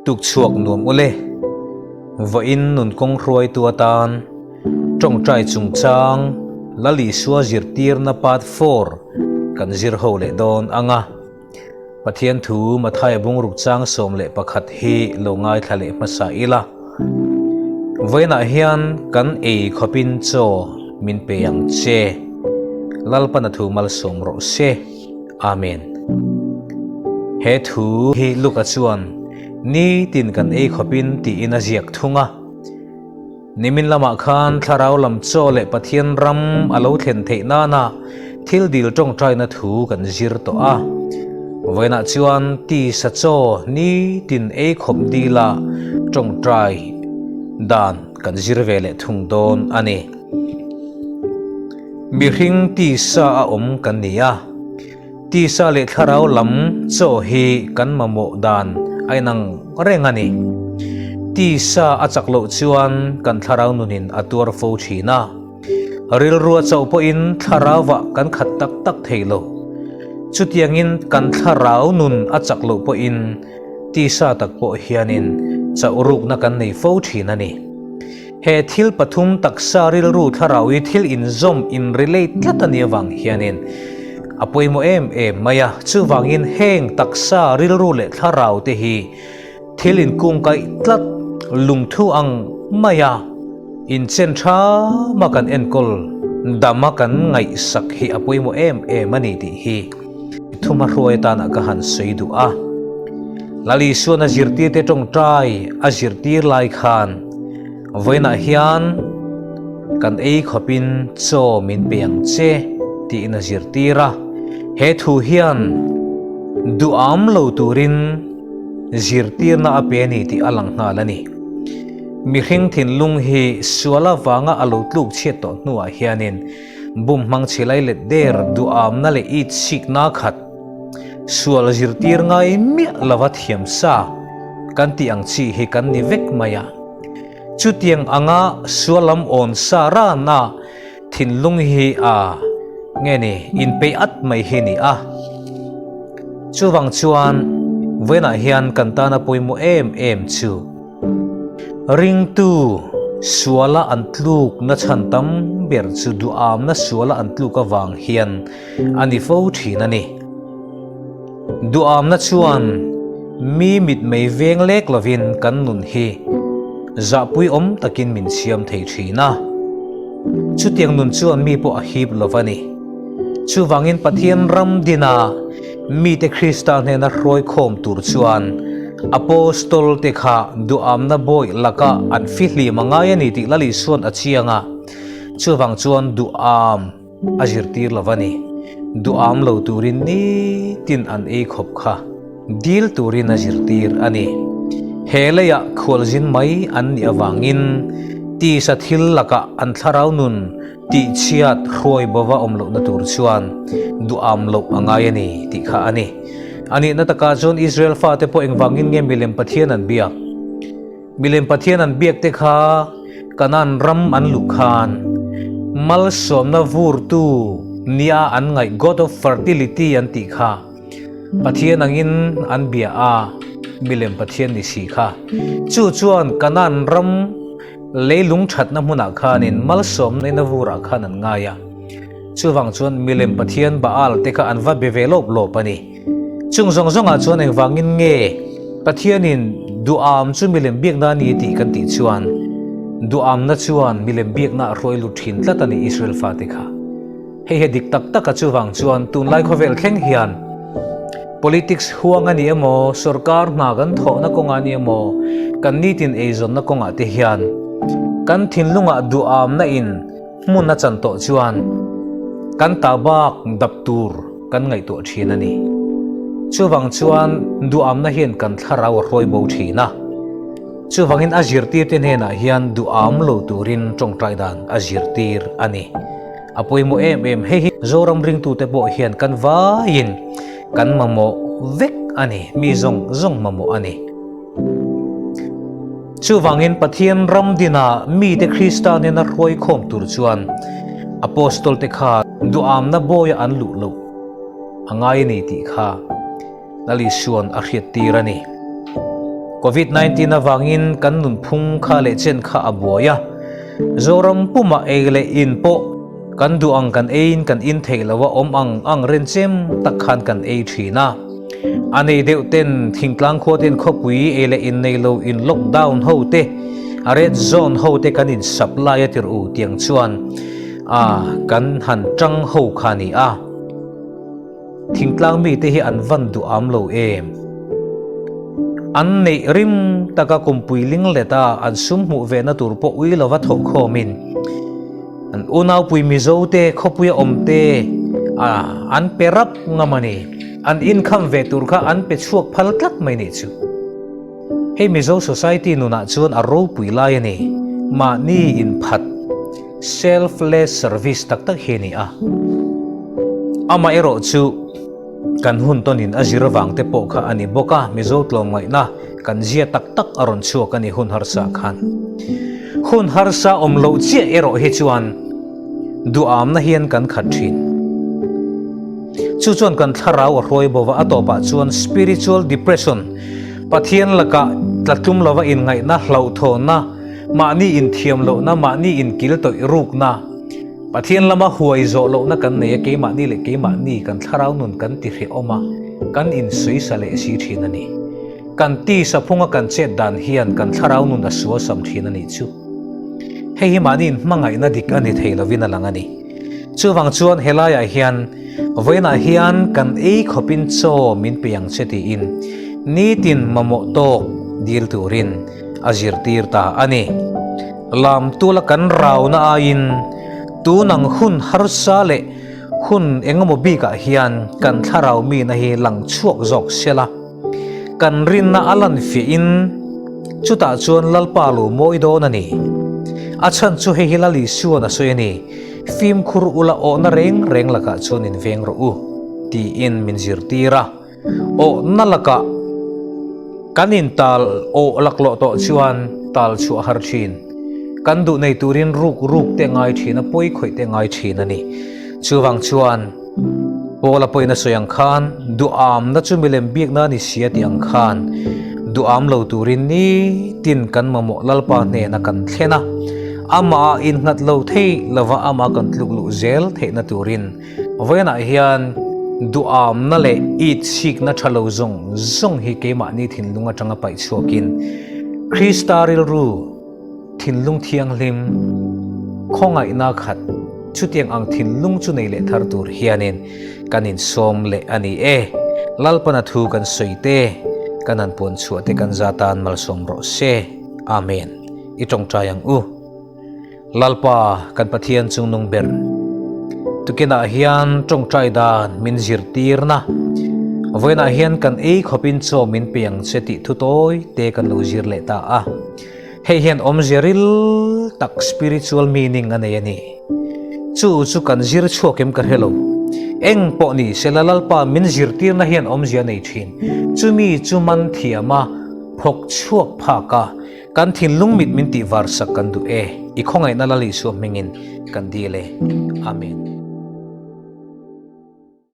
Tukchhuak nuam ule. Vawiin nun kawng hruaitu atan tawngtai chungchang Lal Isua zirtirna part 4 kan zir ho leh dawn ang a. Pathian thu Mathaia bungruk chang 11 hi lo ngaithla leh hmasa ila. Vawiinah hian kan ei khawpin chaw min pe ang che. Lalpana thu malsawm rawh se. Amen. He thu hi Luka chuan ni tin kan ei khawpin tiin a ziak thung a. Nimin lamah khan thlarau lam chaw leh Pathian ram a lo thlen theih nana thil dil tawngtaina thu kan zir tawh a. Vawiinah chuan tisa chaw ni tin ei khawp dila tawngtai dan kan zir ve leh thung dawn a ni. Mihring tisa a awm kan ni a. Tisa leh thlarau lam chaw hi kan mamawh dan a inang reng a ni. Tisa a chak loh chuan kan thlarau nunin a tuar fo thin a. Rilrua chauh pawhin thlarauah kan khat tak tak thei lo. Chutiangin kan thlarau nun a chak loh pawhin tisa tak pawh hianin chauh rukna kan nei fo thin a ni. He thil pathum taksa rilru thlarau hi thil inzawm, in relate, tlat a nih avang hianin a pawimawh em em mai a. Chuvangin heng taksa rilru leh thlarau te hi thil inkungkaih tlat lungthu ang maia inchen thama kan enkawl dama kan ngaihsak hi a pawimawh em em a ni tih hi thuma hruai atana ka han sawi duh a. Lal Isuan a zirtirte tawngtai a zirtir lai khan Vawiinah hian kan ei khawpin chaw min pe ang che tiin a zirtir a. He thu hian duham lo turin zirtirna a pe a ni tih a lang nghal a ni. Mihring thinlung hi sual avanga a lo tluk chhiat tawh hnuah hianin bum hmang chhilai let der duhamna leh itsikna khat sual zirtir ngai miah lova thiam sa kan tih ang chi hi kan ni vek mai a. Chutiang anga sual lam awn sa rana thinlung hi a nge ni inpeih at mai hi ni a. Chuvang chuan vawiinah hian kan tana pawimawh em em chu ringtu suala an tluk na chhan tam ber chu duhamna suala an tluk avang hian a ni fo thin a ni. Duhamna chuan mi mitmei veng lek lovin kan nun hi zahpui awm takin min siam thei thin a. Chutiang nun chuan mi pawh a hip lo va ni. Chuvangin Pathian ram dina mite Krista hnena hruai khawm tur chuan Apostol te kha duhamna bawi laka an fihlim a ngai a ni tih Lal Isuan a chiang a. Chuvang chuan duham a zirtir lo va ni. Duham lo turin nitin an ei khawp kha dil turin a zirtir a ni. He leiah khualzin mai an nih avangin tisa thil lakah an thlarau nun tihchhiat hruai bova awm lohna tur chuan duham loh a ngai a ni tih kha a ni. A nihna takah chuan Israel fate pawh engvangin nge milem Pathian an biak? Milem Pathian an biak te kha Kanaan ram an luh khan malsawmna vurtu nia an ngaih God of Fertility an tih kha Pathian angin an bia a, milem Pathian ni si kha. Chu chuan Kanaan ram leilung thatna hmunah khanin malsawmna in a vurah khan an ngai a. Chuvang chuan milem Pathian Baal te kha an va be ve lawp lawp a ni. Chung zawng zawngah chuan engvangin nge Pathianin duham chu milem biakna a ni tih kan tih chuan duhamna chuan milem biakna a hruai lut thin tlat a ni Israel fate kha. Hei hi a dik tak tak a chuvang chuan tunlai khawvel thleng hian politics huang a ni emaw, sorkar hna kan thawhna kawngah a ni emaw, kan nitin eizawnna kawngah te hian kan thinlungah duhamna in Hmun a chan tawh chuan kan ta bak dap tur kan ngaihtuah thin a ni. Chuvang chuan duhamna hian kan thlarau a hruai bo thin a. Chuvangin a zirtirte hnenah hian duham lo turin tawngtai dan a zirtir a ni. A pawimawh em em hei hi Zoram ringtute pawh hian kan vaiin kan mamawh vek a ni, mi zawng zawng mamawh a ni. Chuvangin Pathian ram dinah mite Krista nena hruai khawm tur chuan Apostol te kha duhamna bawia an luh loh a ngai a ni tih kha Lal Isuan a hriattir a ni. Covid 19 avangin kan nunphung kha leh chen kha a buai a, Zoram pumah ei leh in pawh kan duh ang kan eiin kan in theih lo a, awm ang ang renchem tak khan kan ei thin a. A nei deuh ten thingtlang khua ten khawpui ei leh in nei lo in lockdown ho te, a red zone ho te kan in supply a tirh u tiang chuan a kan han tang ho kha a ni a. Thingtlang mite hi an van duh am lo em? An neih rim taka kumpui ling let a an sum hmuh ve na tur pawh ui lova thawh khawmin an unaupui Mizo te khawpuia awm te a an pe rap ngam a ni. An inkham ve tur kha an pe chhuak phal tlat mai nih chu. Hei Mizo society nunah chuan a ropui lai a ni. Mahni inphat, selfless service tak tak hi a ni a. Amaherawh chu kan hun tawnin a zir avang te pawh kha a ni bawk a, Mizo tlawmngaihna kan zia tak tak a rawn chhuak a ni hun harsa khan. Hun harsa awm loh chiah erawh hi chuan duhamna hian kan khat thin. Chu chuan kan thlarau a hruai bo va, a tawpah chuan spiritual depression, Pathian lakah tlatlum lova inngaihna, hlauhthawnna, mahni inthiam lohna, mahni inkil tawih rukna, Pathian lama huai zawh lohna kan nei a, keimahni leh keimahni kan thlarau nun kan ti hrehawm a, kan insuisa leh si thin a ni. Kan tisa phunga kan chet dan hian kan thlarau nun a sualsam thin a nih chu. Hei hi mahni inhmangaihna dik a ni thei lovin a lang a ni. Chuvang chuan helaiah hian Vawiinah hian kan ei khawpin chaw min pe ang che tiin nitin mamawh tawk dil turin a zirtir ta a ni. Lamtula kan rauna aiin tunang hun harsa leh hun engemaw bikah hian kan thlarau mina hi lang chhuak zawk sela. Kan rinna a lan fiahin chutah chuan Lalpa lo mawi dawn a ni. A chhan chu hei hi Lal Isuan a sawi a ni. Fimkhur ula awhna reng reng lakah chuan in veng rawh u, tiin min zirtir a. Awhna lakah kan intal awh laklawh tawh chuan tal chhuah har thin. Kan duh nei turin ruk ruk te ngai thin a, pawi khawih te ngai thin a ni. Chuvang chuan Paula pawhin a sawi ang khan, Duhamna chu milem bikna a ni si a tih ang khan, duham lo turin nitin kan mamawh Lalpa hnena kan thlen a, amah innghat lo thei lova amah kan tluk luh zel theihna turin vawiinah hian duhamna leh itsikna tha lo zawng zawng hi keimahni thinlung atanga paih chhuakin Krista rilru Thinlung thianghlim, khawngaihna khat, chutiang ang thinlung chu nei leh thar tur hianin kan insawm leh a ni e. Lalpana thu kan sawi te, kan han puan chhuah te kan za tan malsawm rawh se. Amen. I tawngtai ang u. Lalpa kan Pathian chungnung ber, tukinah hian tawngtai dan min zirtirna, vawiinah hian kan ei khawpin chaw min pe ang che tih thu tawi te kan lo zir leh ta a. Hei hian awmzia ril tak spiritual meaning a nei a ni. Chu chu kan zir chhuak em ka hre lo. Eng pawh ni sela Lalpa min zirtirna hian awmzia a nei thin. Chumi chu man thiam a, phawk chhuak phak a, kan thinlung mit min tih var sak kan duh e. I khawngaihna Lal Isua hmingin kan dil e. Amen.